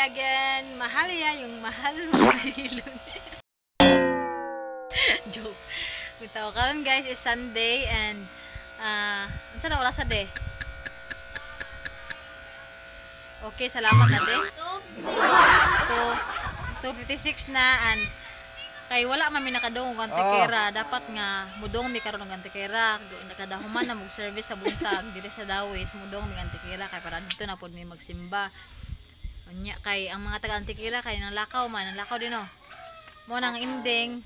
again. Mahal ya yung mahal mahilon. Joke. Bitaw karon guys is Sunday and unsa na oras de? Okay, salamat na de. 2:56 na and kay wala man mi nakadungog ang Antequera. Dapat nga mudong mi karon og Antequera. Nakadahuman na mog service sa buntag diri sa Dawis, mudong mi Antequera kay para dito na pod mi magsimba. Unya kay ang mga taga Antequera kay nang lakaw man, nang lakaw din no. Mo nang ending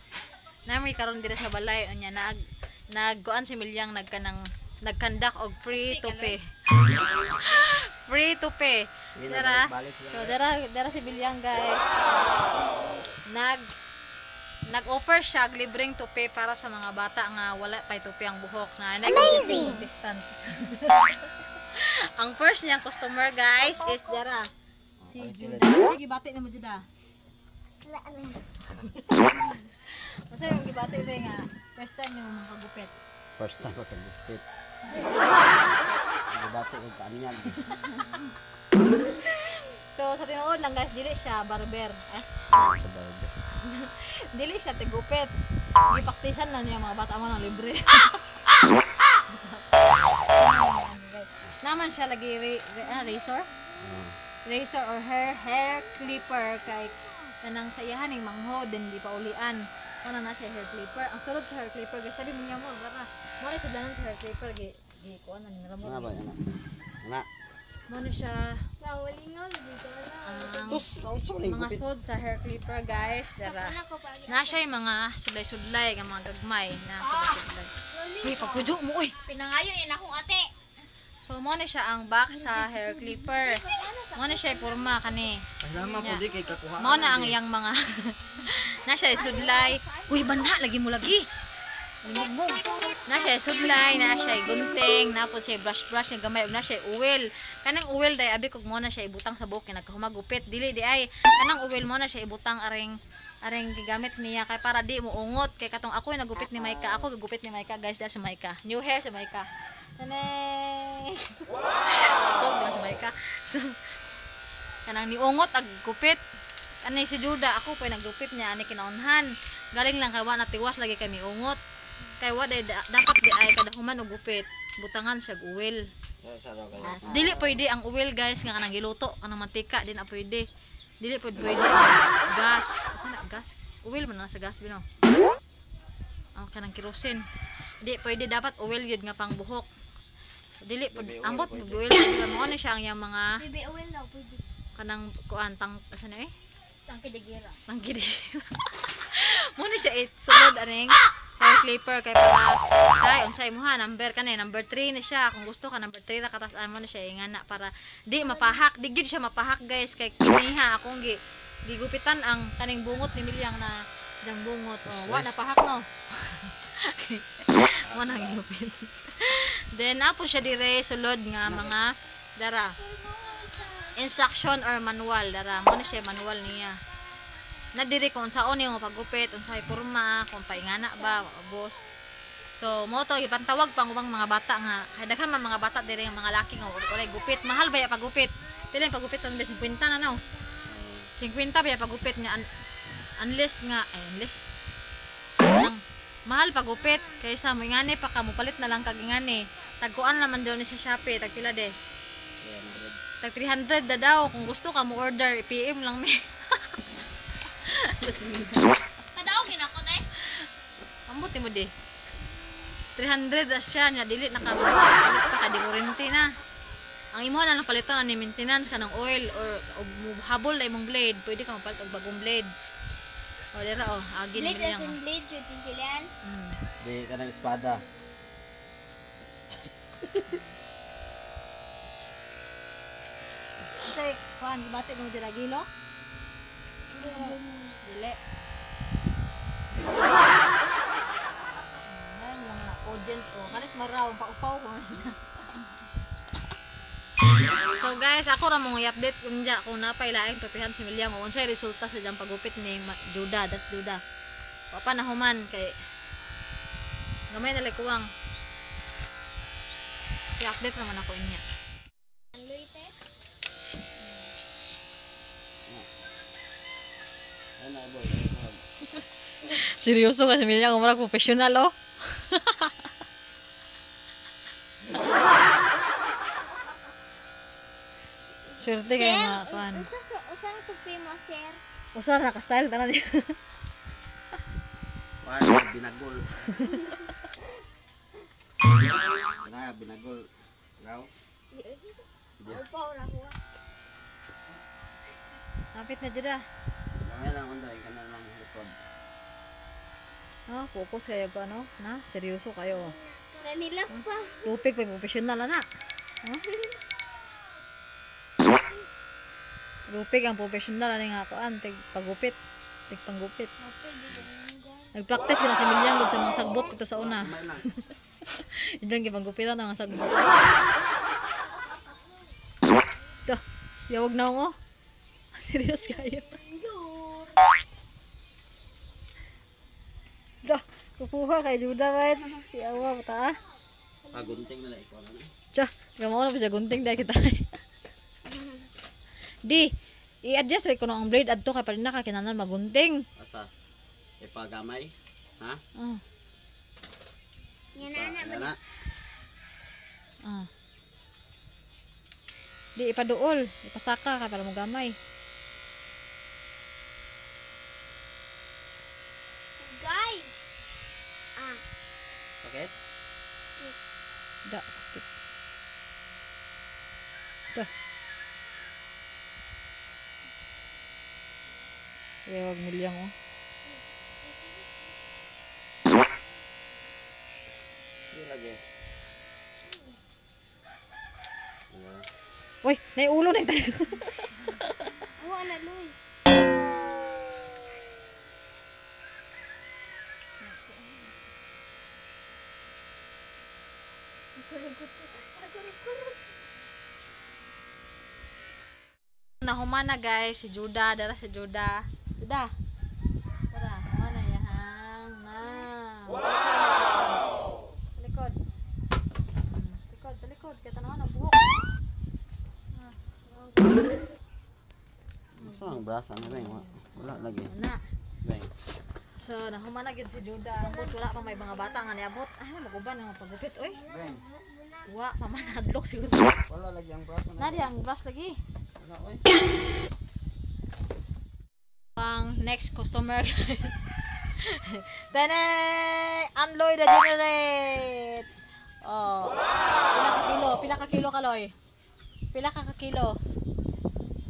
nami karon diri sa balay unya nag nagkuan si Milyang nagkanang nagkandak og free tupe. Free tupe. Dara. So dara dara si Milyang guys. Nag-offer siya og libreng tupe para sa mga bata nga wala pay tupe ang buhok na amazing contestant. Ang first niyang customer guys is dara si Judah. Sige, bati na mo Judah. Unsa yung gibati ba nga first time nimo makagupit? First time makagupit. Gibati og kaanyag. So sa tinuod lang guys, dili siya barber. Eh? Sa barber. Dili siya tigupit. Gipaktisan na niya mga bata mo ng libre. Naman siya lagi razor? Razor or hair clipper kay kanang sa iyahan ning manghod din di pa ulian. Ano na siya hair clipper. Ang sulod sa hair clipper guys, sabi mo niya mo, baka mo na sudlanan sa hair clipper gi gi kuan na nila mo. Ano ba yan? Ana. Mo na siya. Sus, mga sud sa hair clipper guys, dara. Na siya yung mga sudlay-sudlay nga mga gagmay na sudlay-sudlay. Uy, pagpujo mo uy. Pinangayo ni akong ate. So mo na siya ang back sa hair clipper. Mo na siya porma kani. Pahinama po di kay kakuha. Mo na ang iyang mga na siya sudlay. Uy, banha lagi mo lagi. Mugmug. Na siya sudlay, na siya gunting, na po siya brush brush nga gamay ug na siya oil. Kanang oil day abi kog mo na siya ibutang sa buhok kay nagkahumagupit. Dili di ay kanang oil mo na siya ibutang aring aring gigamit niya kay para di mo ungot kay katong ako nagupit ni Maika, ako gagupit ni Maika guys, da si Maika. New hair si Maika. Tanay. Wow. Si Maika. So kanang niungot ag gupit. Ani si Judah ako pa nagupit niya ani kinaunhan. Galing lang kay wa natiwas lagi kay miungot. Kay wa day dapat di ay kada human og gupit, butangan siya og oil. Dili pwede ang oil guys nga kanang giluto kanang mantika di na pwede. Dili pwede pwede gas. Asa na gas? Oil man na sa gas bino. Ang kanang kerosene. Di pwede, dapat oil gyud nga pangbuhok. Dili pwede ambot oil mo na siya ang iyang mga baby oil na pwede. Kanang kuan tang asa na eh? Tangkidigira. Tangkidigira. Mo na siya it sulod aning hair clipper kay para dai unsay mo ha number kani number 3 na siya kung gusto ka number 3 ra katas mo na siya ingana para di mapahak, di gyud siya mapahak guys kay kiniha akong gi gigupitan ang kaning bungot ni Milyang na diyang bungot oh wa na pahak no. Mo nang gupit. Then apo siya dire sulod nga mga dara instruction or manual dara mo na siya manual niya. Na diri kung unsaon nimo paggupit, unsay porma, kung paingana ba, boss. So mo to ipantawag pang ubang mga bata nga kay daghan man mga bata diri nga mga laki nga walay gupit, mahal ba ya paggupit? Pila yung paggupit ang 50 na no. 50 ba ya paggupit niya unless nga ay unless nang, mahal paggupit kaysa mo ingani pa ka mopalit na lang kag ingani. Tagkuan naman daw ni sa Shopee, tag pila de? 300. Tag 300 da daw kung gusto ka mo order, PM lang mi. Kadaog ni nako te. Ambot mo di. 300 as siya nya dili nakapalit pa ka di kurente na. Ang imo na lang paliton ani maintenance kanang oil or habol na imong blade, pwede ka mapalit og bagong blade. O dira oh, agi ni blade as in blade jud sila. Di kanang espada. Say, kuan bati mo dira gilo? Dili. Ay, mga audience oh. Kanis maraw paupaw ko. So guys, ako ra mong i-update unya kung napay laing tupihan si Milyang o unsay resulta sa diyang pagupit ni Judah, that's Judah. Wa pa na human kay gamay na kuwang. I-update naman ako inya. Ano boy? Seryoso kasi Milyang, umurag professional oh. Swerte kayo mga kuan. Unsa sa usang tupi mo, sir? Usa ra ka style tanan niya. Kuan binagol. Kana binagol. Raw. Upaw ra ko. Kapit na jud ah. Gamay lang unday kana lang likod. Oh, focus kayo ko ano, na seryoso kayo. Oh. Kanila pa. Tupik pa professional ana. Huh? Lupig ang professional ani nga kuan tig pagupit, tig panggupit. Nagpractice ko na si Milyang gud sa mga sagbot dito sa una. Gamay lang. Ilang gipanggupitan ang mga sagbot. Ito, yawag na ako. Serious kayo. Ito, kukuha kay Judah guys. Kiyawa pa ta. Pagunting na lang ikaw na. Tiya, gamaw na pa siya gunting dahil kita. Di, i-adjust rin ko na ang blade adto kay pa rin na kinahanglan magunting. Asa? Ipagamay? Ha? Ah, Yan na Pa, na. ah. Di ipaduol, ipasaka ka para mo gamay. Guys. Ah, Sakit? Da, sakit. Ito. Yawag milyang oh. Di lagi. Wala. Uy, naiulo na ito. awa na loy. Nahumana guys, si Judah, dara si Judah. Judah. Tara, humana yahang na. Wow! Talikod. Talikod, talikod. Kaya tanawan ang buhok. Ah, Asa ang brasa na rin? Wala lagi. na. Beng. So, nahumana gyud si Judah. Ambot wala pa may mga bata nga niabot. Ay, maguban ang pagupit oy. Beng. Wa pa man hadlok siguro. Wala lagi ang brasa na. Nadi ang brush lagi. Wala oy. Ang next customer. Tene, Anloy the generate. Oh. Pila ka kilo? Pila ka kilo kaloy? Pila ka ka kilo?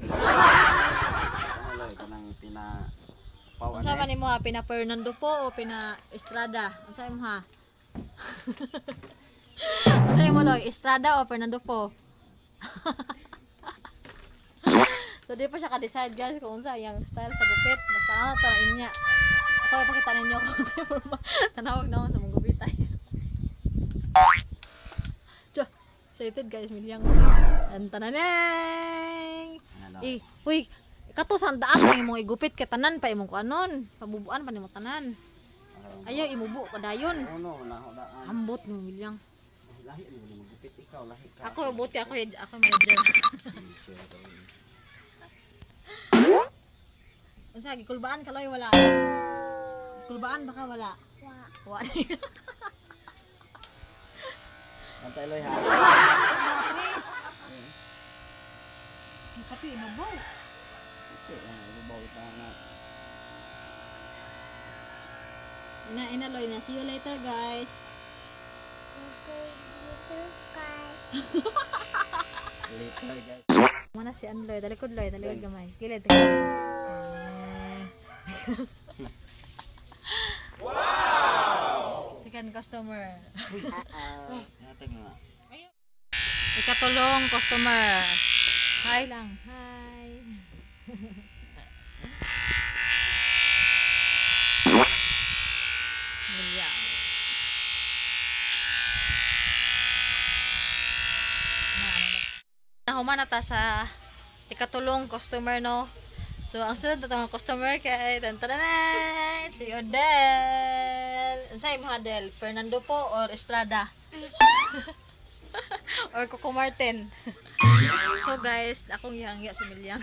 Ano loy kanang pina paw Unsa man nimo ha? Pina Fernando po o pina Estrada? Unsa imo ha? Unsa imo loy? Estrada o Fernando po? So di pa siya ka-decide guys kung unsa iyang style sa gupit. Basta ano to inya. Ako ipakita ninyo kung unsa forma. Tanawag na ako sa mong gupitay. Tiyo, excited guys, milyang ko. Tananeng! Ano? Eh, uy, kato sa taas ang imong igupit kay tanan pa imong kuanon. Pabubuan pa nimo tanan. Ayaw imubo kadayon. Uno na daan. Ambot mo milyang. Lahi mo magupit ikaw lahi ka. Ako buti ako ako manager. Unsa gikulbaan kaloy wala? Kulbaan baka wala. Wa. Wa. Antay loy ha. Tris. Pati ibabaw. Okay, ibabaw ta na. Ina ina loy na. See you later guys. Okay, later guys. Later guys. Mana si Anloy, talikod loy, talikod gamay. Gilid talikod. Wow! Second customer. Natag na. Ikatulong customer. Hi lang. Hi. Milya. Nahuman na ta sa ikatulong customer no. So ang sunod na tong customer kay tantananan si Odell. Unsay imong Odell? Fernando po or Estrada? Or Coco Martin? So guys, akong gihangyo sa Milyang.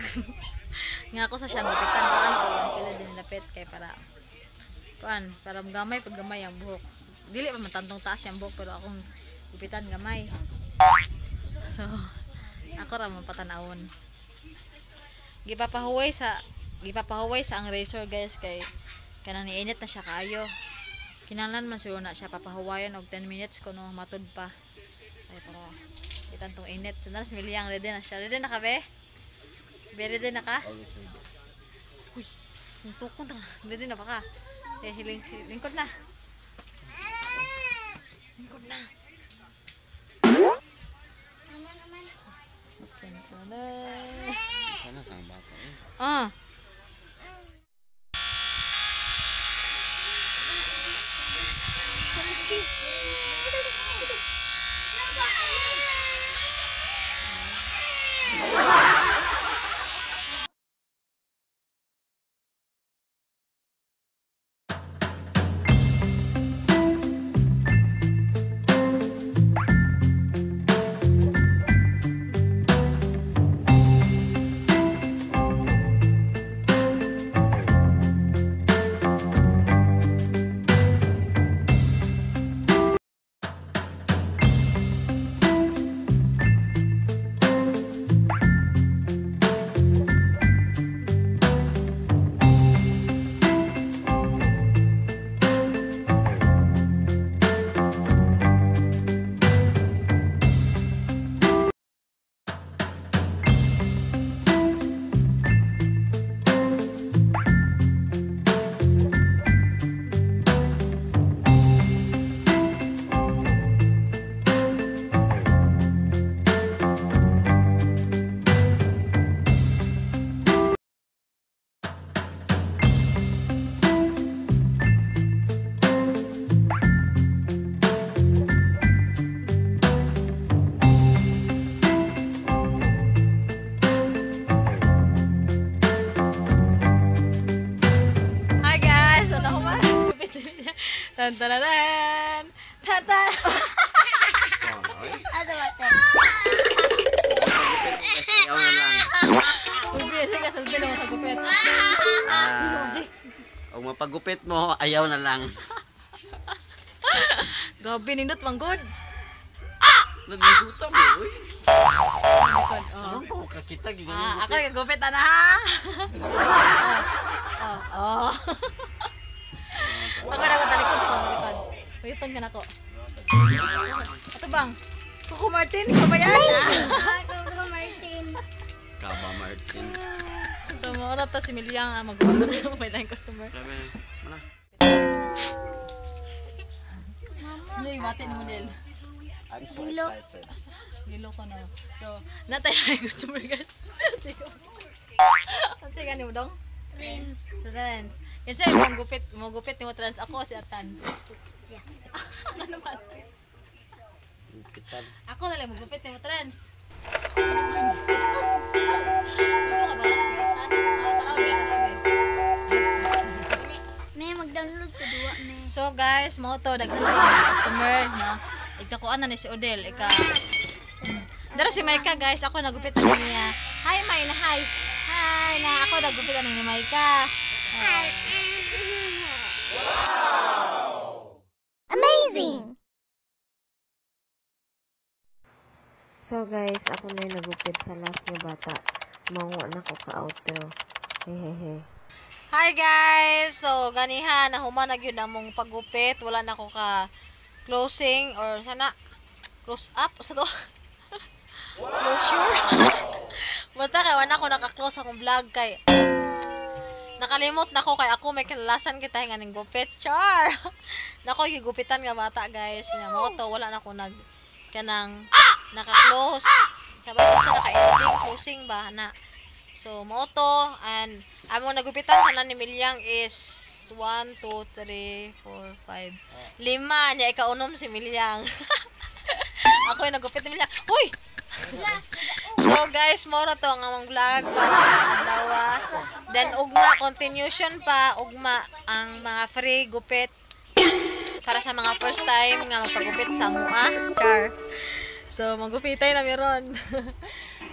Nga ako sa siyang gupitan kuan ko 1 kilo din lapit kay para kuan para gamay pud gamay ang buhok. Dili pa man tantong taas ang buhok pero akong gupitan gamay. So ako ra man patanawon. Gipapahuway sa ang razor guys kay kanang niinit na siya kaayo. Kinahanglan man siguro na siya papahuwayon og 10 minutes kuno matud pa. Ay para itantong init. Sandal si Milyang ready na siya. Ready na ka be? Be ready na ka? Uy, ang tukon ta. Ready na ba ka? Eh, lingkod na. Lingkod na. Sana sa bata eh. Ah. Tan-tan-tan! Tan-tan! Asa ba ito? Ayaw na lang. Sige, sabi mo sa gupit. Kung mapagupit mo, ayaw na lang. Grabe, nindot, manggod. Nagduta mo, uy. Saan pa ko kakita? Ako yung gupit, ana ha? Oh. Ako na ako, talikod ako, talikod. Waitan ka na ako. Ito bang? Coco Martin, ikaw ba yan? Coco Martin. Kaba Martin. So, mga to si Milyang mag-uwan na may lang customer. Sabi, mana? Ano yung mati mo, Nel? I'm so excited. Gilo ko na. So, natay na yung customer guys. Ang tiga ni mo dong? Trends. Trends. Kasi manggupit, magupit ni mo trends. Ako si Atan. Siya. Ano man? Gupitan. Ako na lang magupit ni mo trends. Gusto ka ba? May mag-download ko duwa may. So guys, mo to daghan na customer no. Ikakuan na ni si Odel, ika. Dara si Maika guys, ako nagupit na niya. Hi May, na hi. Hi na ako nagupit na ni Maika. Wow! Amazing! So guys, ako na yung nagupit sa last nga bata. Manguha na ko ka-outro. Hehehe. Hi guys! So ganiha na human na gyud among paggupit. Wala na ko ka closing or sana close up sa to. Closure. Basta kay wala ko naka-close akong vlog kay nakalimot na ko kay ako may kinalasan kita nga ning gupit. Char. Nako gigupitan nga bata guys. Nya mo to wala na ko nag kanang naka-close. Sabay basta naka-ending closing ba na. So mo to and among nagupitan tanan ni Milyang is 1 2 3 4 5 5 nya ikaunom si Milyang. Ako yung nagupit ni Milyang. Uy! So guys, moro to ang among vlog para sa adlaw. Then ugma continuation pa ugma ang mga free gupit para sa mga first time nga magpagupit sa mua. Char. So magupitay na meron.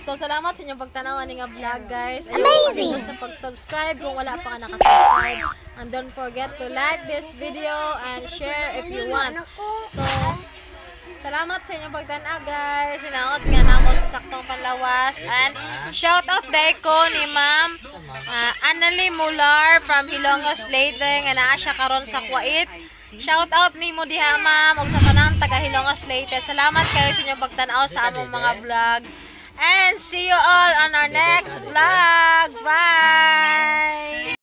So, salamat sa inyong pagtanaw ani nga vlog, guys. Amazing! Sa pag-subscribe kung wala pa ka nakasubscribe. And don't forget to like this video and share if you want. So, salamat sa inyong pagtanaw, guys. Hinaot nga namo sa saktong panlawas. And shout out diay ko ni Ma'am Annalie Mular from Hilongos, Leyte, nga naa siya karon sa Kuwait. Shout out nimo diha, ma'am, ug sa tanang taga Hilongos, Leyte. Salamat kayo sa inyong pagtanaw sa among mga vlog. And see you all on our next vlog. Bye!